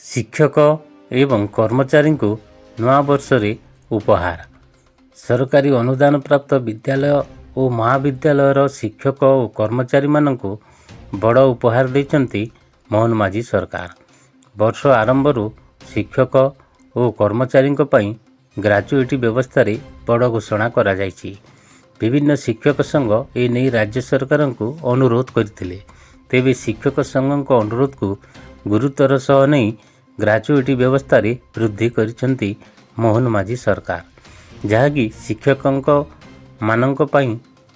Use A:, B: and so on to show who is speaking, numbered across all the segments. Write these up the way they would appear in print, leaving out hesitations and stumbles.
A: ଶିକ୍ଷକ ଏବଂ କର୍ମଚାରୀଙ୍କୁ ନୂଆବର୍ଷରେ ଉପହାର। ସରକାରୀ ଅନୁଦାନ ପ୍ରାପ୍ତ ବିଦ୍ୟାଳୟ ଓ ମହାବିଦ୍ୟାଳୟର ଶିକ୍ଷକ ଓ କର୍ମଚାରୀମାନଙ୍କୁ ବଡ଼ ଉପହାର ଦେଇଛନ୍ତି ମୋହନ ମାଝୀ ସରକାର। ବର୍ଷ ଆରମ୍ଭରୁ ଶିକ୍ଷକ ଓ କର୍ମଚାରୀଙ୍କ ପାଇଁ ଗ୍ରାଚୁଇଟି ବ୍ୟବସ୍ଥାରେ ବଡ଼ ଘୋଷଣା କରାଯାଇଛି। ବିଭିନ୍ନ ଶିକ୍ଷକ ସଂଘ ଏନେଇ ରାଜ୍ୟ ସରକାରଙ୍କୁ ଅନୁରୋଧ କରିଥିଲେ। ତେବେ ଶିକ୍ଷକ ସଂଘଙ୍କ ଅନୁରୋଧକୁ ଗୁରୁତ୍ୱର ସହ ନେଇ ଗ୍ରାଚୁଇଟି ବ୍ୟବସ୍ଥାରେ ବୃଦ୍ଧି କରିଛନ୍ତି ମୋହନ ମାଝୀ ସରକାର, ଯାହାକି ଶିକ୍ଷକଙ୍କ ମାନଙ୍କ ପାଇଁ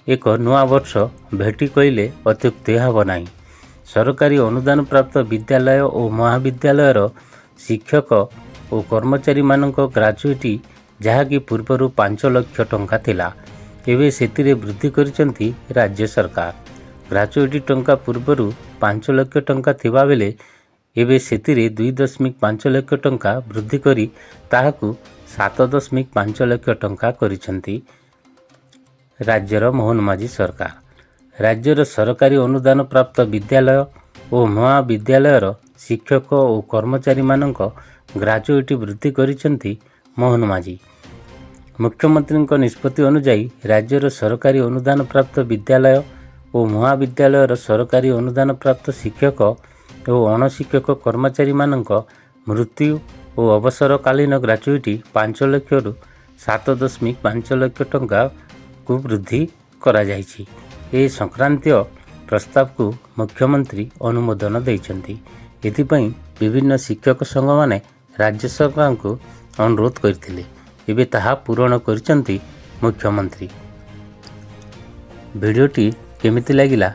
A: ଏକ ନୂଆ ବର୍ଷ ଭେଟି କହିଲେ ଅତ୍ୟୁକ୍ତି ହେବ ନାହିଁ। ସରକାରୀ ଅନୁଦାନ ପ୍ରାପ୍ତ ବିଦ୍ୟାଳୟ ଓ ମହାବିଦ୍ୟାଳୟର ଶିକ୍ଷକ ଓ କର୍ମଚାରୀମାନଙ୍କ ଗ୍ରାଚୁଇଟି ଯାହାକି ପୂର୍ବରୁ 5 ଲକ୍ଷ ଟଙ୍କା ଥିଲା, ଏବେ ସେଥିରେ ବୃଦ୍ଧି କରିଛନ୍ତି ରାଜ୍ୟ ସରକାର। ଗ୍ରାଚୁଇଟି ଟଙ୍କା ପୂର୍ବରୁ 5 ଲକ୍ଷ ଟଙ୍କା ଥିବାବେଳେ ଏବେ ସେଥିରେ 2.5 ଲକ୍ଷ ଟଙ୍କା ବୃଦ୍ଧି କରି ତାହାକୁ 7.5 ଲକ୍ଷ ଟଙ୍କା କରିଛନ୍ତି ରାଜ୍ୟର ମୋହନ ମାଝୀ ସରକାର। ରାଜ୍ୟର ସରକାରୀ ଅନୁଦାନ ପ୍ରାପ୍ତ ବିଦ୍ୟାଳୟ ଓ ମହାବିଦ୍ୟାଳୟର ଶିକ୍ଷକ ଓ କର୍ମଚାରୀମାନଙ୍କ ଗ୍ରାଚୁଇଟି ବୃଦ୍ଧି କରିଛନ୍ତି ମୋହନ ମାଝୀ। ମୁଖ୍ୟମନ୍ତ୍ରୀଙ୍କ ନିଷ୍ପତ୍ତି ଅନୁଯାୟୀ ରାଜ୍ୟର ସରକାରୀ ଅନୁଦାନ ପ୍ରାପ୍ତ ବିଦ୍ୟାଳୟ ଓ ମହାବିଦ୍ୟାଳୟର ସରକାରୀ ଅନୁଦାନ ପ୍ରାପ୍ତ ଶିକ୍ଷକ ଓ ଅଣଶିକ୍ଷକ କର୍ମଚାରୀମାନଙ୍କ ମୃତ୍ୟୁ ଓ ଅବସରକାଳୀନ ଗ୍ରାଚୁଇଟି 5 ଲକ୍ଷରୁ 7.5 ଲକ୍ଷ ଟଙ୍କାକୁ ବୃଦ୍ଧି କରାଯାଇଛି। ଏ ସଂକ୍ରାନ୍ତୀୟ ପ୍ରସ୍ତାବକୁ ମୁଖ୍ୟମନ୍ତ୍ରୀ ଅନୁମୋଦନ ଦେଇଛନ୍ତି। ଏଥିପାଇଁ ବିଭିନ୍ନ ଶିକ୍ଷକ ସଂଘମାନେ ରାଜ୍ୟ ସରକାରଙ୍କୁ ଅନୁରୋଧ କରିଥିଲେ। ଏବେ ତାହା ପୂରଣ କରିଛନ୍ତି ମୁଖ୍ୟମନ୍ତ୍ରୀ। ଭିଡ଼ିଓଟି କେମିତି ଲାଗିଲା?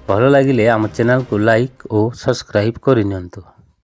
A: ଭଲ ଲାଗିଲେ ଆମ ଚ୍ୟାନେଲକୁ ଲାଇକ୍ ଓ ସବସ୍କ୍ରାଇବ୍ କରିନିଅନ୍ତୁ।